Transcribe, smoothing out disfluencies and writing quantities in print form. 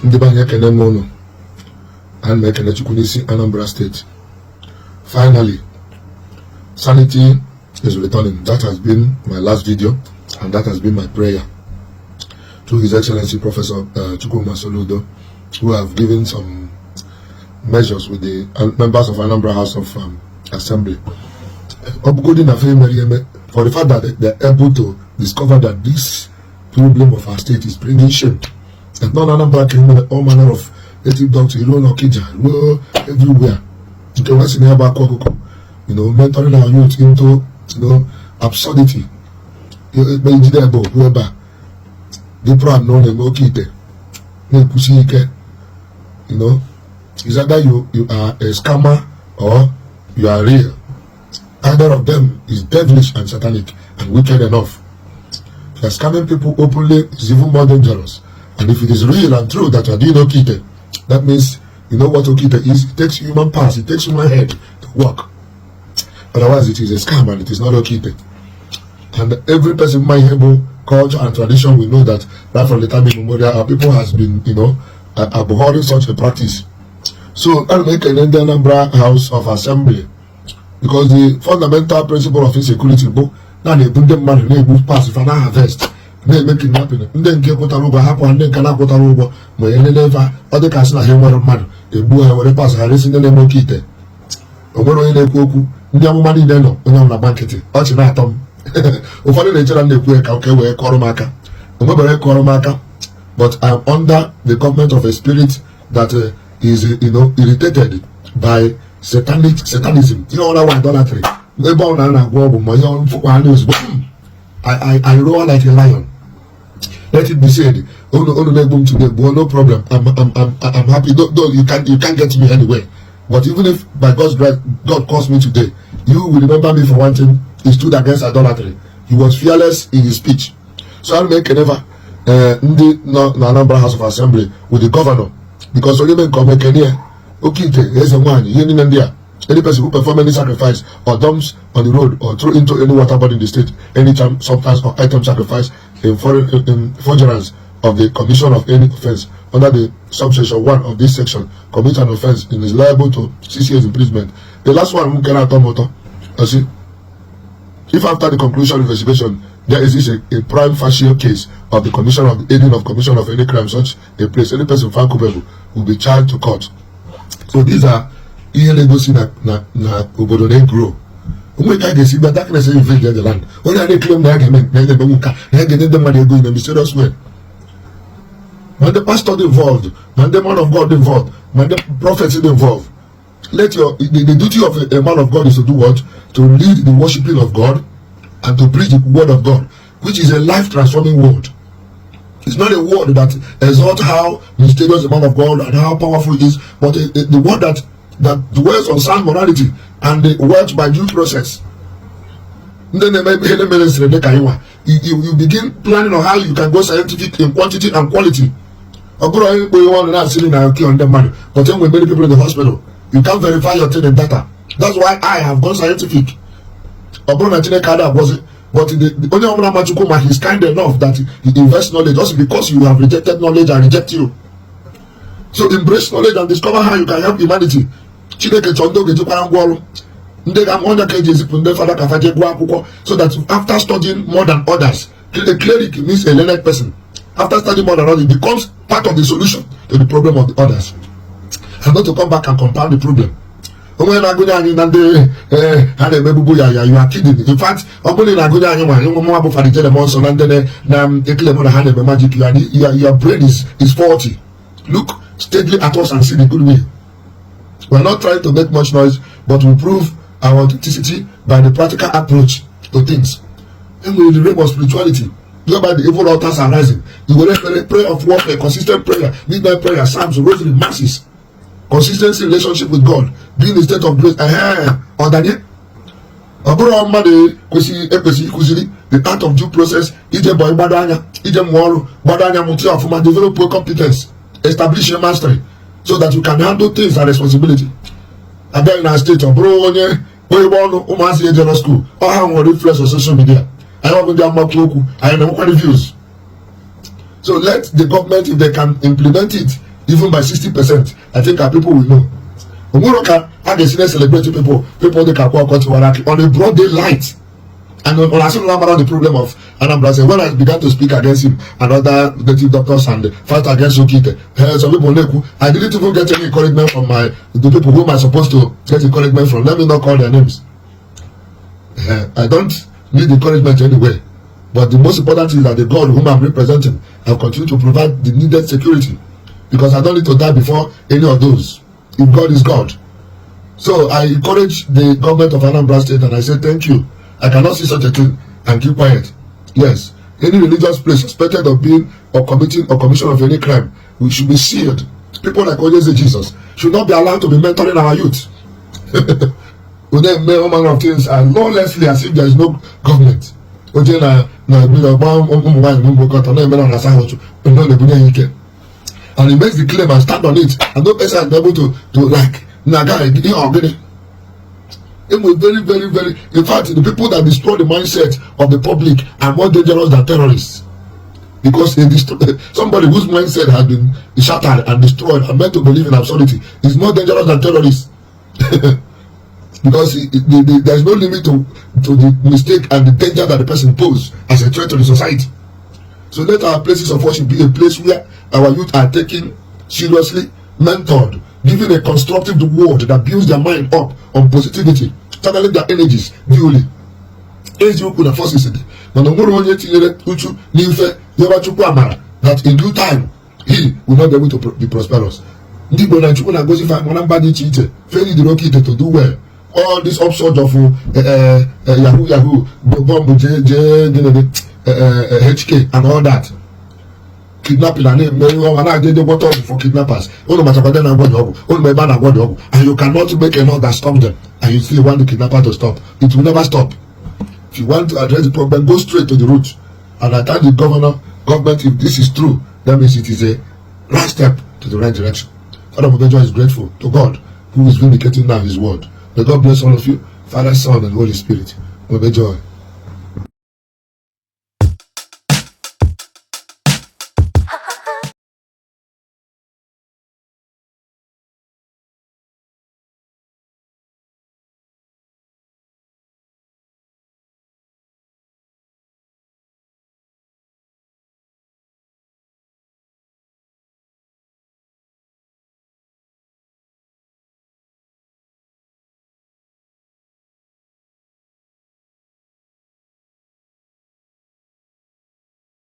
Ndibanya Kenemono and Mekenechukudisi, Anambra State. Finally, sanity is returning. That has been my last video, and that has been my prayer to His Excellency Professor Soludo, who have given some measures with the members of Anambra House of Assembly. For the fact that they're able to discover that this problem of our state is bringing shame. And not Anambra came with all manner of native dogs, everywhere. You know, mentoring our youth into, you know, absurdity. The proud known and okay. You know, is either you are a scammer or you are real. Either of them is devilish and satanic and wicked enough. If you are scamming people openly, it's even more dangerous. And if it is real and true that you are doing okite, that means you know what okite is. It takes human parts, it takes human head to work. Otherwise, it is a scam and it is not okite. And every person in my Igbo culture and tradition will know that right from the time immemorial, our people has been, you know, abhorring such a practice. So I'll make an Anambra House of Assembly, because the fundamental principle of insecurity book now they put them money, they move past if I harvest, they make it happen. Then get what over happen and then cannot put over my never other castle here man, they boy over pass harassing the name of Kite. Ogoro ile kwoku ndị amụma niile nọ onye ọbụla bankịtị ọchị na-atọ m. Ụfọdụ na-echere ndị ekwu ka oke wee kọrọ m aka. Omebere kọrọ m aka, but I am under the government of a spirit that is, you know, irritated by satanism. You know what idolatry. I roar like a lion. Let it be said. Oh no problem. I'm happy. Though you can't get me anywhere. But even if by God's grace God calls me today, you will remember me for one thing. He stood against idolatry. He was fearless in his speech. So I'll make never Anambra House of Assembly with the governor, because only come make here. Okay, there's a man in India. Any person who perform any sacrifice or dumps on the road or throw into any water body in the state, anytime, sometimes, or item sacrifice in furtherance of the commission of any offense under the subsection 1 of this section, commit an offense and is liable to 6 years imprisonment. The last one, see, if after the conclusion of investigation there is a prime facie case of the commission of the aiding of commission of any crime such a place, any person found culpable will be charged to court. So these are ihe na-egosi na obodo na-egro. Onwe ka ga-esi gba darkness invade the land. Onye a na-claim na ya ga-eme na ebe nwoke na ya ga-enye ndị mmadụ ego in a mysterious way. When the pastor involved, when the man of God involved, when the prophets involved, let the duty of a man of God is to do what? To lead the worshiping of God and to preach the word of God, which is a life transforming word. It's not a word that exalts how mysterious the man of God and how powerful he is, but the word that dwells on sound morality and the works by due process. Then you begin planning on how you can go scientific in quantity and quality. But then with many people in the hospital, you can't verify your thing in data. That's why I have gone scientific. But the only Machukuma, he's kind enough that he invests knowledge just because you have rejected knowledge and reject you. So embrace knowledge and discover how you can help humanity. So that after studying more than others, a cleric means a learned person. After studying more than others, it becomes part of the solution to the problem of the others, and not to come back and compound the problem. You are kidding. In fact, your brain is faulty. Look steadily at us and see the good way. We are not trying to make much noise, but we prove our authenticity by the practical approach to things. And with the realm of spirituality, whereby the evil altars are rising, you will pray of warfare, consistent prayer, midnight prayer, psalms, rosary, masses, consistency, relationship with God, being in a state of grace. The art of due process, develop competence, establish your mastery, so that you can handle things and responsibility. And then in our state of school, or how influence on social media. I have views. So let the government, if they can implement it, even by 60%, I think our people will know. Umuroka, I can see them celebrating people they can walk on a broad daylight. And on the problem of Anambra, when I began to speak against him and other native doctors and fight against Okite, some people, I didn't even get any encouragement from the people whom I'm supposed to get encouragement from. Let me not call their names. I don't need encouragement anyway. But the most important thing is that the God whom I'm representing, I'll continue to provide the needed security. Because I don't need to die before any of those. If God is God. So I encourage the government of Anambra State and I say thank you. I cannot see such a thing and keep quiet. Yes, any religious place suspected of being or committing or commission of any crime, we should be sealed. People like Ojese Jesus should not be allowed to be mentoring our youth. With them, all manner of things and lawlessly as if there is no government. And he makes the claim and stand on it, and no person is able to like Naga. It was very, very, very. In fact, the people that destroy the mindset of the public are more dangerous than terrorists, because somebody whose mindset has been shattered and destroyed and meant to believe in absurdity is more dangerous than terrorists. Because there is no limit to the mistake and the danger that the person poses as a threat to the society. So let our places of worship be a place where our youth are taken seriously, mentored, given a constructive word that builds their mind up on positivity, channeling their energies duly. That in due time he will not be able to be prosperous. To do well. All this upsurge of Yahoo, bomb, HK, and all that. Kidnapping and they water for kidnappers. And you cannot make a law that stops them, and you still want the kidnapper to stop. It will never stop. If you want to address the problem, go straight to the root. And I tell the government, if this is true, that means it is a right step to the right direction. Father Mobejo is grateful to God who is vindicating now his word. May God bless all of you, Father, Son, and Holy Spirit. Mobejo.